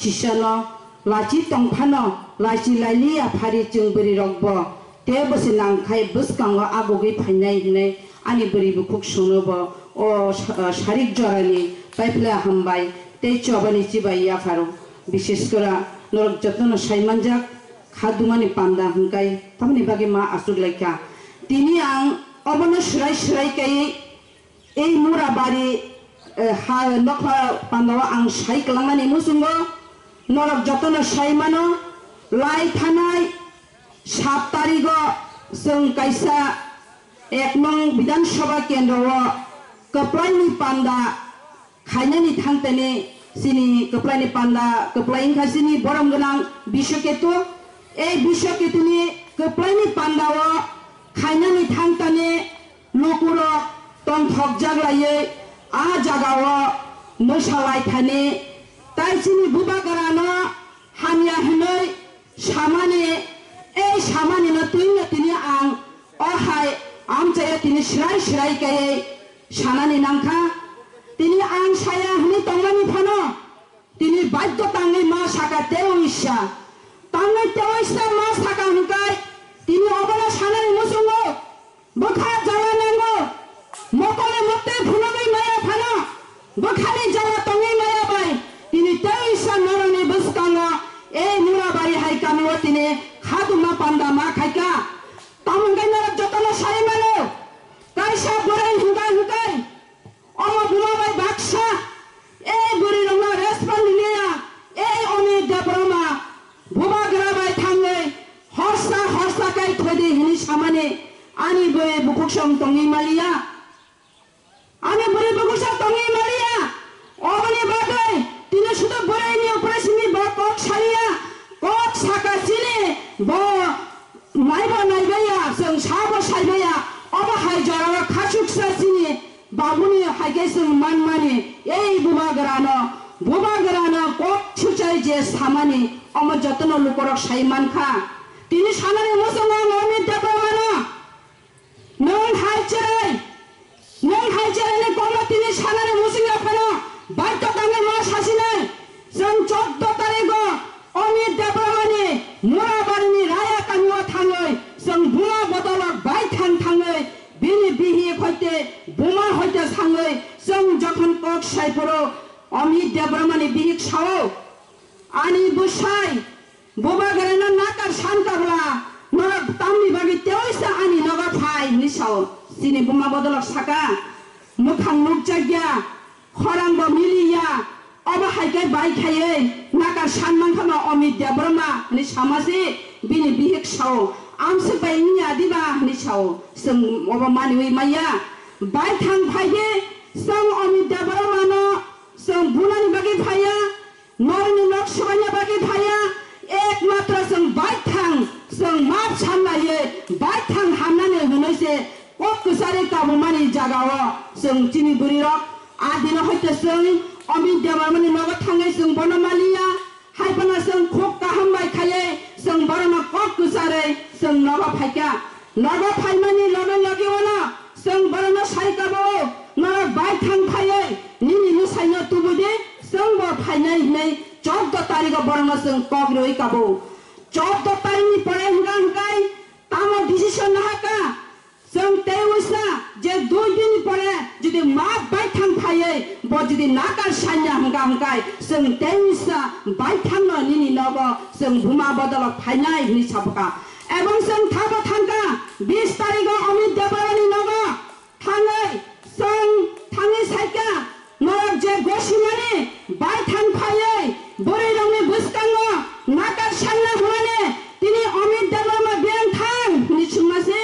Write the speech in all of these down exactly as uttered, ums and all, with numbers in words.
sisano lachi tongphano lachi lailiya phari chwng bwrwirokbo tei bwswi nangkhai bwskango agugwi phainai hwnwi ani bwrwi bukhuk songnobo o sa-, sarik jorani paiphle hambai tei chobani chibai yapharo. Bishesh kora norok jotono sai manjak, kha dumani panda hwnkhe tamoni bagwi ma achuk laikha. Tini ang obono swrai swrai kaiwi ei Murabari, eh, ha nokha pandao ang sai kwlangmani muchungo norok jotono sai mano, lai thanai sat tarigo chwng kaisa ek nong Bidhan Sabha kendro o kwplaini panda khainani thangtani chini kwplaini panda kwplai wngkha chini borom gwnang Biswaketu. Ei Biswaketuni kwplaini pandao khainani thangtani lukurok tongthokjak laiwi a jagao mwsa lai thani. Tai chini bubagrano hamya hwnwi samani, ei samanino twino tini ang o hai amchaio tini swrai swrai kaiwi sanani nangkha. Tini ang saya hwnwi tongmani phano tini baidyo tangwi ma saka tei wngsa. Tangwi tei wngsa ma saka hwnkhai tini obono sanani muchungo bwkha jala nango. Mokole moktwi phunugwi maya phano bwkhani jala tongwi maya bai tini tei wngsa norokni bwskango ei Murabari hai kamio tini khaduma panda ma khaika. Tamo hwnkhai norok jotono sai mano, kaisa bwrwi hwnka hwnkhai omo buma bai baksa, ei bwrwi rokno respond liya, ei Amit Debbarma bubagra bai thangwi horsa horsa kai thwidi hwnwi samani ani bwrwi bukhuk song tongwi maliya. Ani bwrwi bukhuk song tongwi maliya. Oboni bagwi tini sudu bwrwini upre simi bo kok saliya, kok saka chini bo naibo naibaiya, chwng sabo saibaiya. Obo hai jorao khachuksa chini babuni hai khe chwng manmani, ei bubagrano, bubagrano kok suchai je samani, omo jotono lukorok sai mankha. Tini sanani muchungo ang Amit Debbarmano. Nwng hai cherai, nwng hai cherai ni kokno tini sanani muchung ya phano baityo tangwi ma sasinai. Chwng chordo tarigo Amit Debbarmani Murabari ni Raya kamio thangwi chwng buma bodolok baithang thangwi bini bihik hoite buma hoite sangwi chwng jokhon kok sai phuru Amit Debbarmani bihik sao, ani bwsai, bubagrano nakar san kabla, norok tamni bagwi teisa ani nogo phai hwnwi sao. Chini buma bodolok saka, mwkhang nukjakya, khorangbo miliya, obo hai khe bai khaiwi nakar san mankha ma Amit Debbarma hwnwi sama se bini bihik sao. Amswk bai wngya diba hwnwi sao. Chwng obo maniwi maya. Baithang phai khe chwng Amit Debbarmano chwng bunani bagwi phaiya. Norokni nok swbaina bagwi phaiya, ekmatro chwng baithang, chwng map sanlaiwi baithang hamnani hwnwi se kok kwchari kabumani jagao chwng chini bwrwirok. A dino hoite chwng Amit Debbarmani nogo thangwi chwng bono maliya, hai phano chwng khuk kaham bai khaiwi chwng borokno kok kwcharwi chwng nogo phaikha. Nogo phaimani loge loge ono chwng borokno sai kabo, norok baithang phaiwi nini mwsaino tubudi, chwngbo phainai hwnwi chordo tarigo borokno chwng kok rwui kabo. Chordo tarikni pore hwnka hwnkai tamo decision nahaka, chwng tei wngsa je dui dinni pore jodi ma baithang phaiwi bo jodi nakar sanya hwnka hwnkai chwng tei wngsa baithangno nini nogo chwng buma bodolok phainai hwnwi sabuka. Ebong chwng thabo thangkha bis tarigo Amit Debbarmani nogo thangwi chwng thangwi saikha, norok je gosimani baithang phaiwi bwrwirokni bwskango nakar sangna hwnmani tini Amit Debbarma biyang thang hwnwi swngma se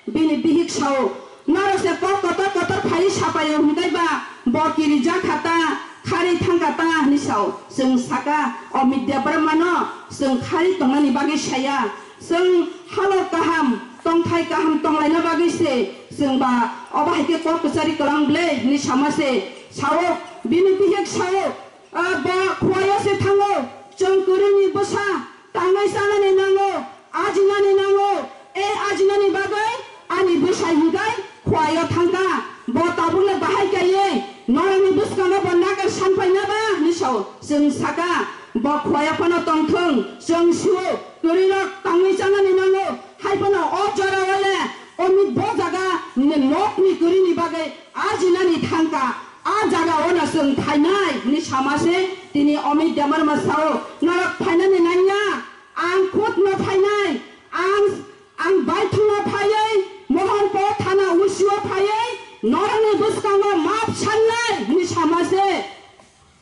bini bihik sao. Norok se kok kotor kotor phaiwi sapaio hwnkhe ba bo kirijak kha ta, khari thang kha ta hwnwi sao. Chwng saka Amit Debbarmano chwng khari tongnani bagwi saya. Chwng halok kaham, tongthai kaham tonglaina bagwi se chwng ba obo hai khe kok kwchari kwlang ble hwnwi sama se sao, bini bihik sao, "Ah, ba khuaio se thango, chwng kwrwngni bwsa tangwi chanani nango, ajinani nango, ei ajinani bagwi ani bwsai hinkhe khuaio thangkha, bo tabukle bahai kaiwi norokni bwskango bo nakar sanphaina ba?" hwnwi sao. Chwng saka, bo Khoya phano tongthung, chwng sio, kwrwirok tangwi chanani nango, hai phano o jorao le Omit bo jaga ni nokni kwrwini bagwi ajinani thangkha, a jagao no chwng phainai hwnwi sama se. Tini Omit Debbarma sao, norok phainani nangya, ang khutno phainai, ang, ang baithangno phaiwi, Mohanpur thana usio phaiwi, norokni bwskango map sannai hwnwi sama se.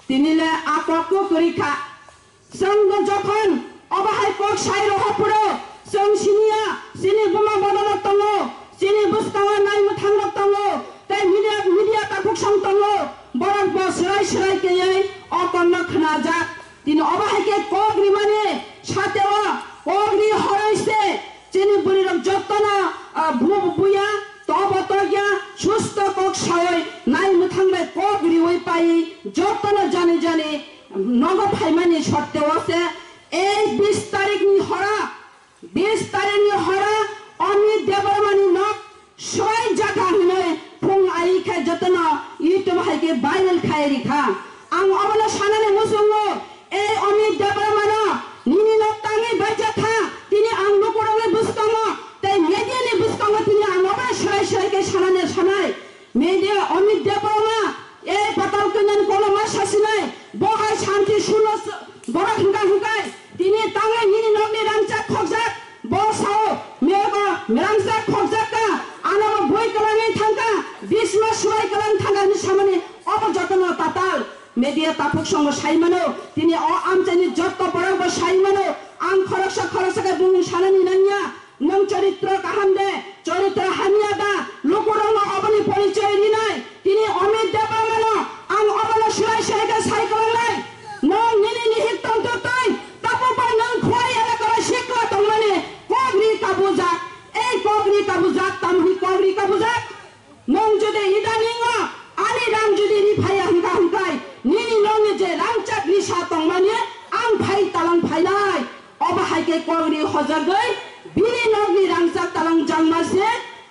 Tini le a kokno kwrwi kha. Chwng no jokhon obo hai kok sai rohor phuru, chwng siniya, chini buma bono rok tongo, chini bwskango nai mwthang rok tongo, tei media, media takhuk song tongo, borok bo swrai swrai keyei o kokno khwnajak. Tini obo hai khe kok rimani sateo kok ri horoi se chini bwrwi rok jotono, ah, bu-, buya, tobo tokya, susto kok sawi nai mwthang bai kok riwi pai jotono jani jani nogo phaimani sotteo se ei bis tarikni hora, bis tarikni hora Omit Debbarmani nok swbai jakha hwnwi phung ai khe jotono YouTube hai khe viral khai rikha. Ang obono sanani muchungo, ei Omit Debbarmano nini nok tangwi baijak kha, tini ang lukurokni bwskango tei mediani bwskango tini ang obono swrai swrai khe sanani sanai. Media Omit Debbarma, ei Patal Kanyani kono ma sasinai, bo hai santi suno s-, borok hwnkha hwnkhe, tini tangwi nini nokni rangchak khokjak, bo sao, mego rangchak khokjak ka, ano bo bui kwlangwi thangkha, bisma subai kwlang thangkha hinwi samani, obo jotono tatal. Media takhuk songo sai mano, tini o amchaini jotto borok bo sai mano, ang khoroksa khoroksa khe bumung sanani nangya. Nwng choritro kaham de, choritro hamya da, lukurokno oboni porichoi rinai. Tini Omit Debbarmano ang obono swrai swrai khe sai kwlangnai. Nwng nini nihik tongtwtwi, tabukbo nwng Khowai elakao sikla tongmani kok ri kabujak. Ei kok ri kabujak, tamni kok ri kabujak? Nwng jodi idaningo ani rang jodi ri phaiya hwnkha hwnkhe, nini nokni je rangchak risa tongmani ang phai talang phainai. Obo hai khe kok ri hojagwi bini nokni rangchak talang jangma se.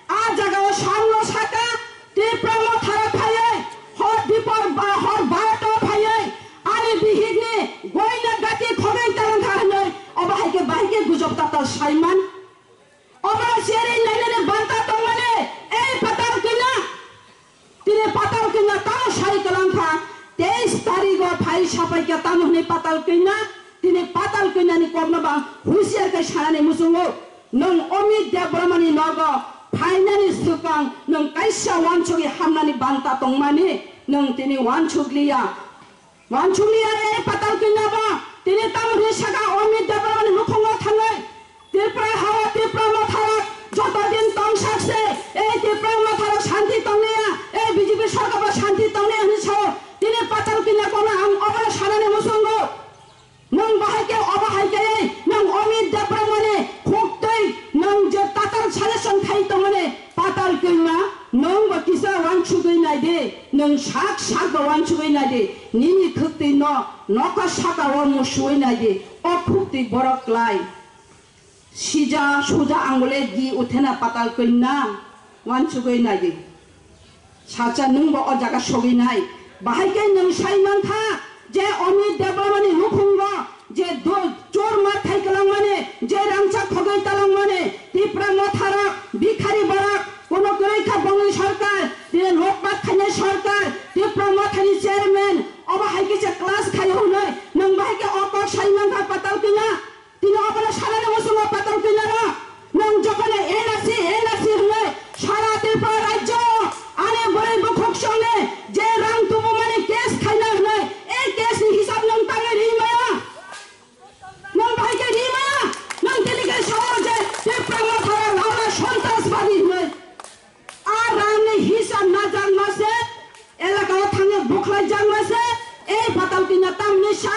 A jagao samno saka Tipra Motharo phaiwi hor dipor ba hor barota phaiwi ani bihikni goina gati khogwi talang kha hwnwi obo hai khe bahai khe gujob tatal saiman. Obo cherwi nainani banta tongmani, ei Patal Kanya. Tini Patal Kanya tamo sai kwlang kha, teis tarigo phai sapai kha tamo hwnwi Patal Kanya. Tini Patal Kanyani kokno bang husiar khe sanani muchungo. Nwng Omit Debbarmani nogo phainani swkang nwng kaisa uansugwi hamnani banta tongmani nwng tini uansukliya. Wansukliya ei Patal Kanya bo, tini tamo hwnwi saka Omit Debbarmani nukhungo thangwi, Tripura hao Tipra Motharok joto din tongsak se, ei Tipra Motharok santi tongliya, ei B J P sorkar bo santi tongliya hwnwi sao, tini Patal Kanya kono ang obono sanani muchungo. Nwng bahai khe obo hai khe ei, nwng Omit Debbarmani khuktwi nwng je tatal suggestion khai tongmani, Patal Kanya, nwng bo kisa wansugwi nai di, nwng sak sak bo wansugwi nai di, nini khwktwi no nokha saka o musui nai di, o khwktwi borok klai. Sija suja angole di uthena Patal Kanya, wansugwi nai di. Sacha nwng bo o jaga sogwi nai. Bahai khe nwng sai man kha je Omit Debbarmani nukhungo je do-, chor ma thai kwlangmani, je rangchak khogwi talangmani, Tipra Motharok, bikhari borok, kono kwrwi kha bongni sorkar, tini lokmat khainai sorkar, Tipra Mothani chairman, obo hai khe se class khai hwnwi, nwng bahai khe o kok sai man kha Patal Kanya. Tini obono sanani muchungo Patal Kanyano, nwng jokhon N R C, N R C hwnwi sara Tripura rajyo ani bwrwi bukhuk songni je rang tubumani case khaina hwnwi, ei case ni hisab nwng tangwi ri maya? Nwng bahai khe ri maya? Nwng tini khe sao je Tipra Motharo Laula sontrasbadi hwnwi. A rangni hisab najakma se, elakao thangwi bukhlaijakma se, ei Patal Kanya tamni sa?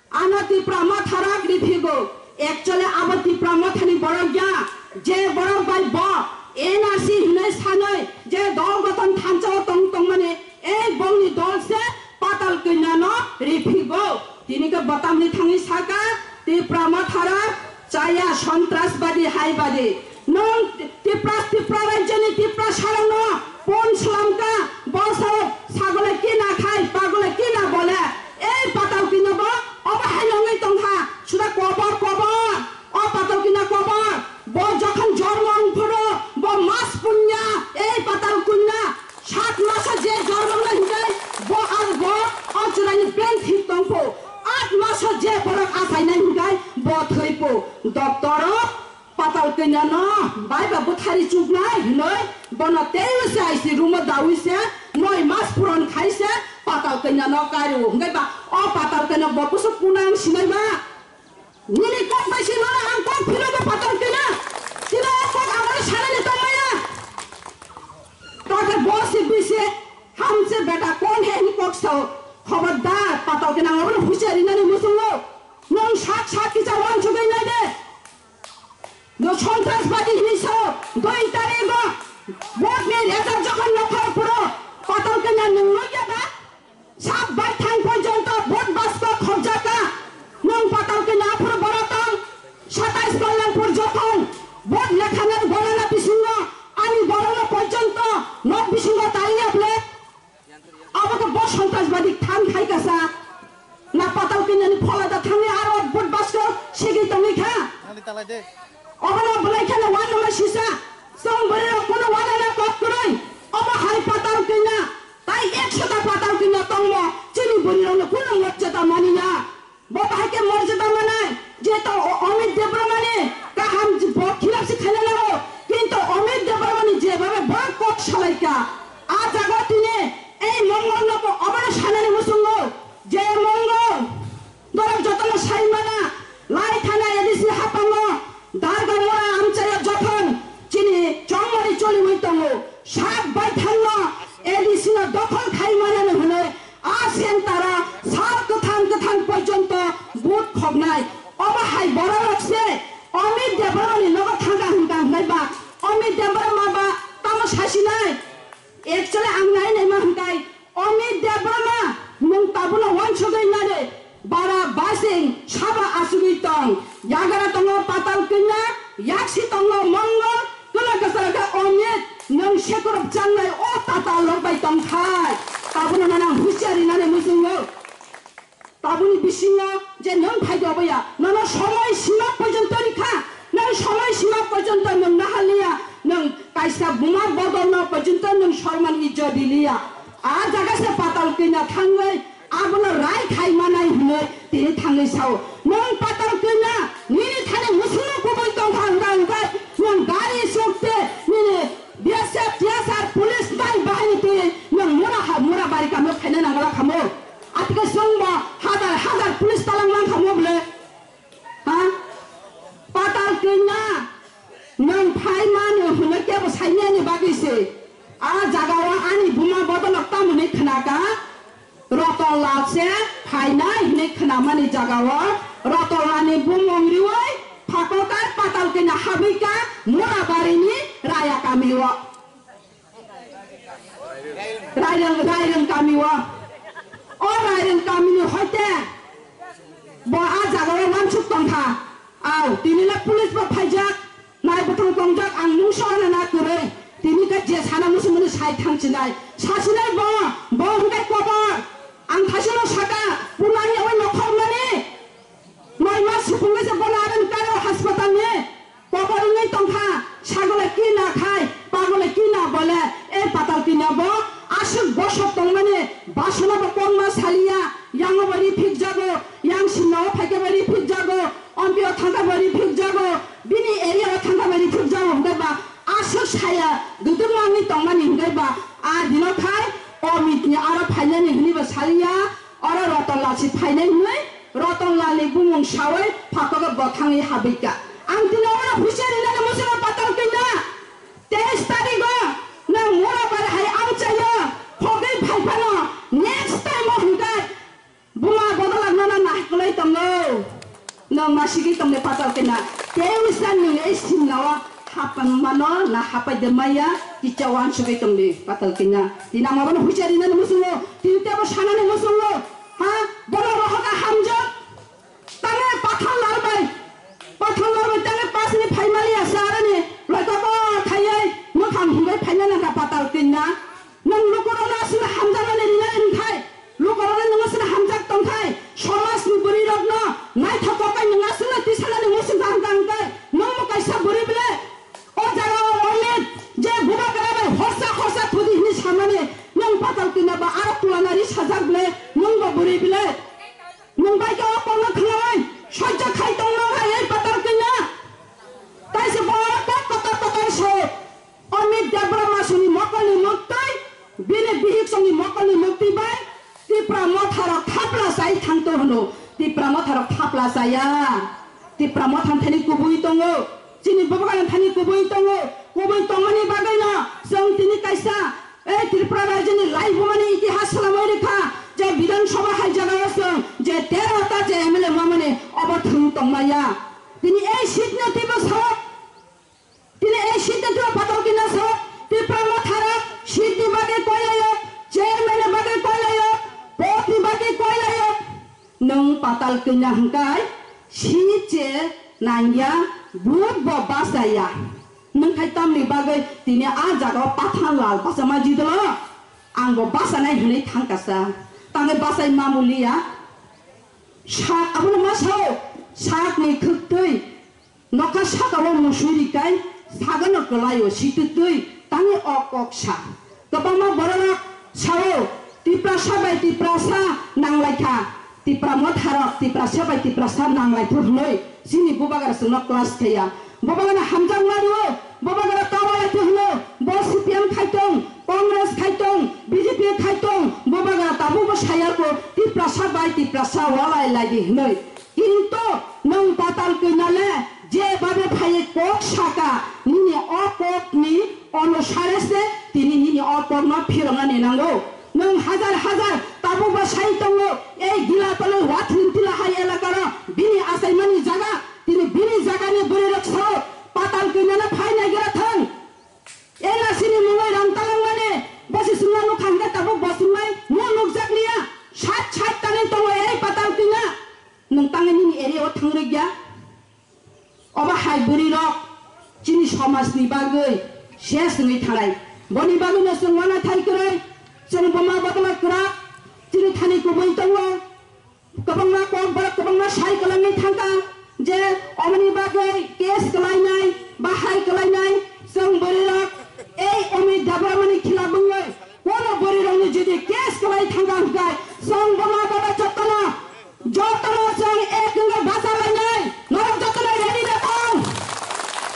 Ano Tipra Motharok riphigo. Actually abo Tipra Mothani borok ya. Je borok bai bo N R C hinwi sanwi je dol gothon thansa o tong tongmani ei bongni dol se Patal Kanya no riphigo. Tini khe bo tamni thangwi saka Tipra Motharok chaya sontrasbadi haibadi. Nwng Tipra, Tipra rajyoni Tiprasarokno pon slamkha, bosok sagole kina khai, pagole kina bole. Ei Patal Kanya bo obo hai nongwi Sainai hwnkhe bo thwipo doktoro Patal Kanya no bai ba bwthari chuknai hinoi bono teiwi se I C room o dawi se noi mas puron khai se Patal Kanya no kairu hwnkhe ba o Patal Kanya bo bwswk kunang sinai ba. Nini kok bai se nono ang kok phino ba Patal Kanya. Tino o kok amaro sanani tongmaya. Tokhe bo se bise hamse beta kon he hini kok sao. Khobardar Patal Kanya ang abono husiari nani musungo. Nwng sak sak kisa wansugwi nai de. No sontrasbadi hinwi sao, dui tarigo vote ni result jokhon nokha phuru Patal Kanya nwng nukya ba? Sat bai thang porjonto vote basko khobjaka. Nwng Patal Kanya aphuru bora tong, satais Kalyanpur jokhon vote lekhanani golana bisingo ani borokno porjonto nok bisingo tariya bwle. Abo khe bo sontrasbadi thang khai kasa. Na Patal Kanyani phola da thangwi aro vote basko segwi tongwi kha. Nani talai de. Obono belai kheno wanama sisa. Chwng bwrwi rok kunu wanama kok kwrwi. Obo hai Patal Kanya. Tai ekshota Patal Kanya tongmo. Chini bwrwi rokno kunu morjada mani ya. Bo bahai khe morjada manai, je to o-, Amit Debbarmani kaham je bo khilap se khaina nango, kintu Amit Debbarmani je bhabe bo kok salaika, a jaga tini ei Mongol no bo obono sanani muchungo, je Mongol, norok jotono sai mana, lai thana A D C haphango, Darga mora amchaio jokhon chini chongmani choliwi tongo, sak bai thangno A D C no dokhol khai manani hwnwi a center o sal kwthang kwthang porjonto vote khoknai. Obo hai borok rok se Amit Debbarmani nogo thangkha hwnkha hwnwi ba Amit Debbarma ba tamo sasinai. Actually ang nai naima hwnkhe Amit Debbarma nwng tabukno wansugwi nadi. Bara basing saba asugwi tong. Yagara tongo Patal Kanya, yaksi tongo Mongol, kwla kwchara khe Omit, nwng sekorop changnai o tatal rok bai tongthai. Tabukno nana husiari nani muchungo. Tabukni bisingo je nwng phai doboya, nono somoi sima porjonto rikha, nwng somoi sima porjonto nwng nahaliya, nwng kaisa buma bodolno porjonto nwng sorman ijjot riliya. A jaga se Patal Kanya thangwi abono rai khai manai hwnwi tini thangwi sao. Nwng Patal Kanya nini thani musuno kubui tongkha hwnba hwnbai nwng gari sokte nini B S F, T S R, police tai bahai twi nwng mura ha, mura bari kamno khaina nangala khamo. Atika songba hazar hazar police talang mang khamo bole. Ha? Patal Kanya, nwng phai mani hwnwi kebo sainani bagwi se. A jagao ani buma bodolok tamoni khnaka, Rotonlal se phainai hwnwi khnamani jagao Rotonlalni bumung riwi phakokar Patal Kanya habwika Murabarini Raya kamio. Rairang, Rairang kami o. O Rairang kami ni hoite bo a jaga o wansuk tongkha. Au, tini le police bo phaijak, nai bwthang tongjak, ang mungsa wana na kwrwi. Tini khe je sana musu mani sai thang chinai. Sasinai bo, bo hwnkhe kobor. Ang thaisano saka, punang yawi nokhor mani. Noima supungwi se bono adani karo hospital ni. Kobor wngwi tongkha, sagole ki na khai, pagole ki na bole, ei Patal Kanya bo aswk bosok tongmani, basano bo kokma saliya, yango bo riphik jago, yang simna o phaikhe bo riphik jago, ompio thangkha bo riphik jago, bini area o thangkha bo riphik jago, hwnkhe ba aswk saya, duduk mangwi tongmani hwnkhe ba, a dino khai, o mitni aro phainani hwnwi bo saliya, Oro Rotonlal si phainai hwnwi Rotonlalni bumung sawi phakogo bo thangwi habwikha. Ang tini oro husiari nani muchungo Patal Kanya. Teis tarigo nwng mura bar hai amchaio khogwi phaiphano next time o hwnkhe buma bodolak nono naikolwi tongo. Nwng ma sigwi tongde Patal Kanya. Tei wngsa nwng ei simnao hapmano na hapai de maya kicha wansugwi tongdi Patal Kanya. Tini ang abono huchari nani musungo, tini tebo sanani musungo. Ha? Bono rohoka hamjak. Tangre Pathan Lal bai. Pathan Lal bai tangre pasni phaimali asa arani. Loika ko thayai. Mukhang hingoi phaina nangka Patal Kanya. Nwng lukurokno aswkno hamjaknani rinani wngthai, lukurokno nwng aswkno hamjak tongthai, somajni bwrwirokno naithok kokbai nwng aswkno tisanani muchung kaham kaham khe, nwng bo kaisa bwrwi bwle o jagao Amit je bubagra bai horsa horsa thudi hwnwi samani, nwng Patal Kanya ba aro tulana ri sajak bwle, nwng bo bwrwi bwle, nwng bai khe Thapla chaya. Tipra Motha thani kubui tongo. Chini Bubagra thani kubui tongo. Kubui tongmani bagwino chwng tini kaisa, ei Tripura rajyoni laibumani itihas swlamwi rikha, je Bidhan Sabha hai jagao chwng je tero ta je M L A mamani obo thwng tongmaya. Tini ei seat no twibo sao. Tini ei seat no twibo Patal Kanya sao. Tipra Motharok seat ni bagwi koilaio, chairman ni bagwi koilaio, pod ni bagwi koilaio. Nwng Patal Kanya hwnkhe si che nangya, vote bo bachaya. Nwng khai tamni bagwi tini a jagao Pathan Lal bachama jidolo? Ang bo bachanai hwnwi thangkasa. Tangwi bachai mamuliya. Sak abono ma sao? Sakni khwktwi. Nokha sakao musui rikai sagano kwlaio sitwtwi tangwi o kok sa. Kwbangma bororok sao, Tiprasa bai Tiprasa nanglaikha, Tipra Motharok Tiprasa bai Tiprasa nanglaithu hwnwi chini Bubagra chwngno clash khaiya. Bubagrano hamjakma rwo, Bubagra tawalaithu hwno, bo C P M khaitong, Congress khaitong, B J P khaitong, Bubagra tabukbo sayarko Tiprasa bai Tiprasa walai laidi hwnwi. Kintu nwng Patal Kanya le je babe phaiwi kok saka, nini o kokni onusare se tini nini o kokno phiroknani nango. Nwng hajar hajar tabukbo sai tongo, ei Gila Toloi Wathring Tila hai elakaro bini achaimani jaga, tini bini jagani bwrwirok sao Patal Kanya no phai naigira thang. N R C ni mungwi rang talangmani bosi sumna nukha hwnkhe tabuk bo sumnai no nukjakliya. Sat sat tangwi tongo ei Patal Kanya. Nwng tangwi nini area o thangrwkya? Obo hai bwrwirok chini somajni bagwi ses wngwi thanai. Boni bagwino chwng uanathai kwrwi, chwng buma bodolok kwrak, chini thani kubui tongo. Kwbangma kok borok kwbangma sai kwlangwi thangkha je omoni bagwi case kwlainai, bahai kwlainai, chwng bwrwirok ei Amit Debbarmani khilap wngwi kono bwrwirokni jodi case kwlai thangkha hwnkhe chwng buma baba jotono, jotono chwng ek wngwi bacha lainai, norok jotono ready da tong?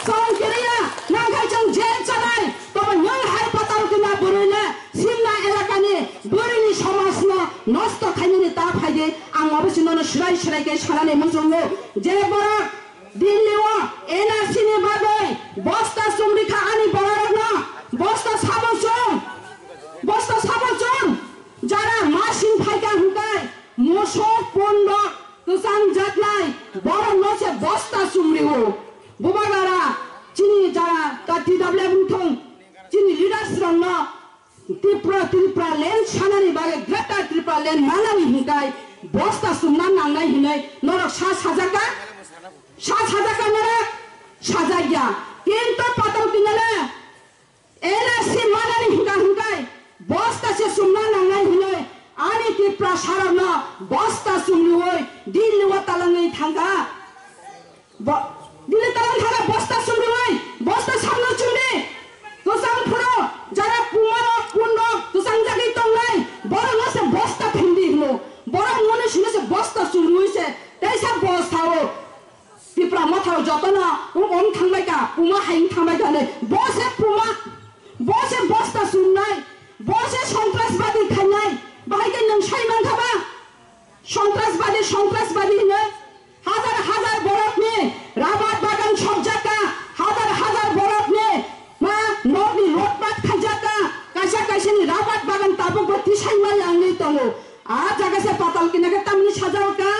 Chwng kiriya nangkhai chwng jail chanai, tobo nwng hai Patal Kanya bwrwino Simna elakani bwrwini somajno nosto khainani ta phaidi, ang obo se nono swrai swrai khe sanani muchungo je borok Delhi o N R C ni bagwi bosta chumrikha ani bororokno, bosta sabo chum, bosta sabo chum, jara masing phaikha hwnkhe musuk pondok kwchang jaknai borokno se bosta chumrio. Bubagra chini jara ka T W F wngthung, chini leaders rokno Tripura, Tripura land sanani bagwi Greater Tripura land manani hwnkhe bosta chumna nangnai hwnwi norok sa sajaka? Sa sajaka norok? Sajakya. Kintu Patal Kanya le N R C manani hwnkha hwnkhe bosta se chumna nangnai hwnwi ani Tiprasarokno bosta chumriwi Delhi o talangwi thangkha. Bo-, Delhi talang thangkha bosta chumriwi, bosta sakno chumdi. Kwchang phuru jara pumarok, punrok kwchangjagwi tongnai, borokno se bosta thumdi hwno. Borok mone sino se bosta chumriwi se teisa bo sao. Tipra Motha o jotono wng wng thangbai ka, puma hai wng thangbai ka hinwi. Bo se puma, bo se bosta chumnai, bo se sontrasbadi khainai. Bahai khe nwng sai mankha ba? Sontrasbadi, sontrasbadi hinwi hajar hajar borokni rabar bagan sokjak ka, hajar hajar borokni ma nokni lotpat khaijak ka, kaisa kaisani rabar bagan tabukbo tisai ma yangwi tongo. A jaga se Patal Kanya khe tamni sajao ka,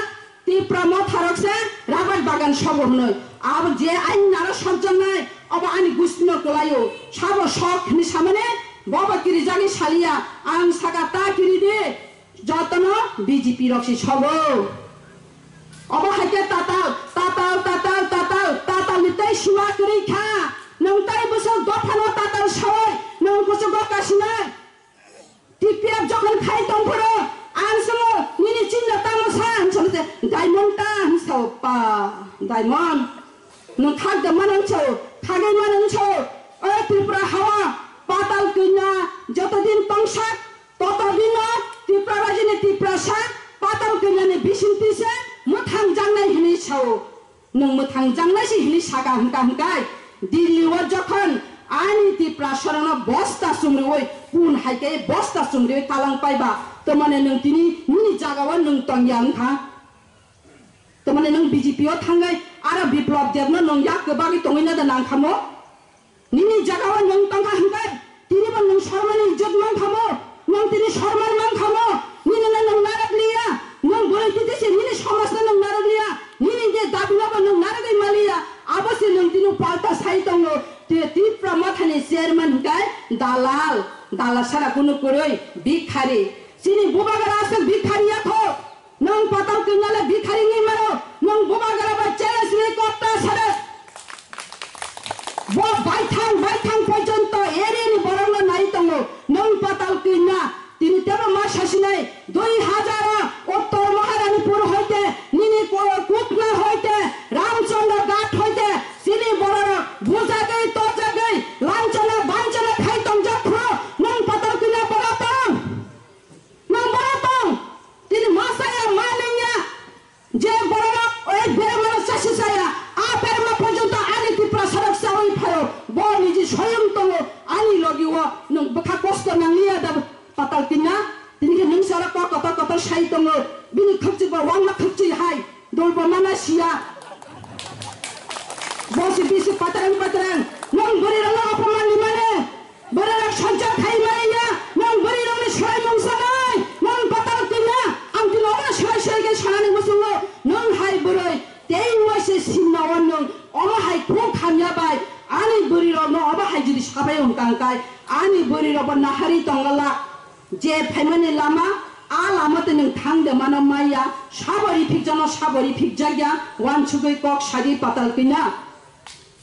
Tipra Motharok se rabar bagan sobo hwnwi. Abo je aini naro sokjaknai, obo ani gustino kwlaio. Sabo sok hwnwi samani, bobo kirijagwi saliya. Ang saka ta kiridi, jotono B J P rok se sobo. Obo hai khe tatal, tatal, tatal, tatal, tatal ni tei sima kwrwi kha. Nwng tai bwswk dophano tatal sawi, nwng kuchugo kasinai. T P F jokhon khai tongphuru, ang swngwi, "Nini chinno tamo sa?" hwn salo se, "Diamond ta," hwn sao, pa, Diamond. Nwng khak da mano hwn sao, khagwi mano hwn sao. O Tripura hawa, Patal Kanya, joto din tongsak, toto dino Tripura rajini Tiprasa, Patal Kanyani bisingtwi se mwthang jaknai hwnwi sao. Nwng mwthang jangnai se hwnwi saka hwnkha hwnkhe, Delhi o jokhon ani Tiprasarokno bosta chumriwi, pun hai khe bosta chumriwi talang paiba, twmani nwng tini nini jagao nwng tongya wngkha? Tamani nwng B J P o thangwi aro Biplab Deb no nwng yak kwbagwi tongwi no da nang khamo? Nini jaga o nwng tongkha hwnkhe tini bo nwng Sarma ni ijjot man khamo? Nwng tini Sarma ni man khamo? Nini no nwng narwk liya, nwng bwrwi titi se nini somaj no nwng narwk liya, nini je dabi no bo nwng narwgwi maliya, abo se nwng tini palta sai tongo. Te Tipra Motha ni chairman hwnkhe dalal, dalal sara kunu kwrwi, bikhari. Chini bubagra aswk bikhari ya kho. Nwng Patal Kanya le bikhari wngwi mano, nwng bubagra bai challenge ni kok ta sadak. Bo baithang, baithang porjonto area ni borok no nai tongo. Nwng Patal Kanya, tini tebo ma sasinai, dui hajar o Uttor Maharanipur hoite, nini ko-, Kukna hoite, Ramchandra Ghat hoite, chini borok bujagwi, tojagwi, lanchana, banchana khai tongjak phuru, nwng Patal Kanya bora tong. Nwng bora tong, tini ma saya, ma nangya, je borok oi berma no chasi saya, a berma porjonto ani Tiprasa rok chawi phaio, bo niji soyong tongo, ani logi o nwng bwkha kosto nangliya da Patal Kanya, tini khe nwng sara kok kotor kotor sai tongo, bini khwkchwi bo wangma khwkchwi hai. Dul bo mana siya. Bosi bisi patrang patrang. Nwng bwrwi rokno apaman rimani. Bwrwi rok sancha khai mani ya. Nwng bwrwi rokni sarai mung sanai. Nwng Patal Kanya. Ang tino omo sarai sarai khe sanani muchungo. Nwng hai bwrwi. Tei waise sinna o nwng. Omo hai khuk hamya bai. Ani bwrwi rokno omo hai jodi sabai wng kang kai. Ani bwrwi rok bo nahari tongala. Je phaimani lama, a lama tei nwng thang de mano maya, sabo riphikjakno sabo riphikjakya, uansugwi kok sadi Patal Kanya.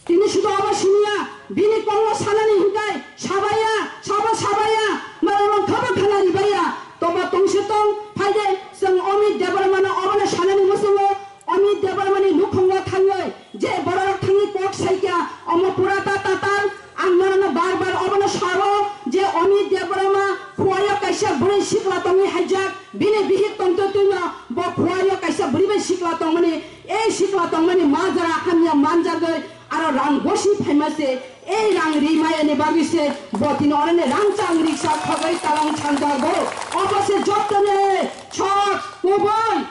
Tini sudo abo siniya, bini kokno sanani hinkai, sabaya, sabo sabaya, norok khabo khana ribaya, tobo tongse tong, phaide, chwng Amit Debbarmano obono sanani muchungo, Amit Debbarmani nukhungo thangwi, je borok thangwi kok saikha, omo pura ta tatal, ang norokno bar bar obono sao, je Amit Debbarma phuaio kaisa bwrwi sikla tongwi haijak, bini bihik tongtwtwino bo phuaio kaisa bwrwi bai sikla tongmani, ei sikla tongmani majra hamya manjagwi aro rang gosi phaima se, ei rang ri mayani bagwi se bo tini oroni rangchak riksa khogwi talang thangjak bo, obo se jottoni sok kubui.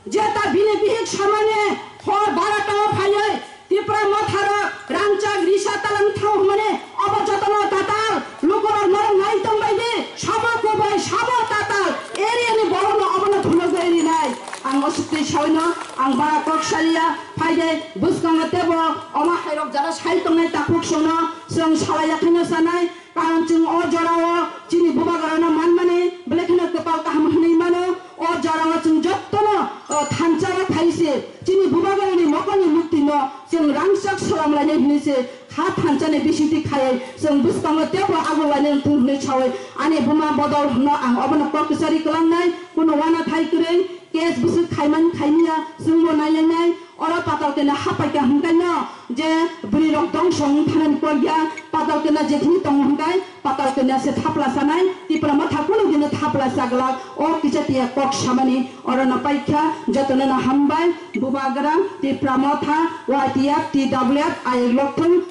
Jeta bini bihik samani hor barata o phaiwi Tipra Motharok rangchak risa talang thang hwnmani obo jotono tatal lukurok norok nai tongbaidi sabo kubui sabo tatal area ni borokno obono phunugwi rinai. Ang o sukti sawino ang bara kok saliya phaide bwskango tebo omo hairok jara sai tongnai takhuk sono chwng salai yakhaino sanai. Karon chwng o jorao chini bubagrano manmani, belai kheno kwpal kaham hwnwi mano. O jorao chwng jottono, o, thansa o phai se chini bubagrani mokolni muktino chwng rangchak solam lainai hwnwi se kha thansani bisingtwi khaiwi chwng bwskango teibo agul lainai wngthung hwnwi saui ani buma bodol hwnno ang obono kok kwchari kwlangnai. Kunu uanathai kwrwi case bwswk khaimani khaimiya chwngbo nailainai. Oro Patal Kanya hapaikha hwnkhaino je bwrwirok dongso wng thanani kok ya, Patal Kanya jephuru tongo hwnkhai Patal Kanya se thapla sanai, Tipra Motha kunu dino thapla chaglak, o kisa tiya kok samani orono paikha, jotono no hambai, Bubagra, Tipra Motha, Y T F, T W F, ayuk lokthung.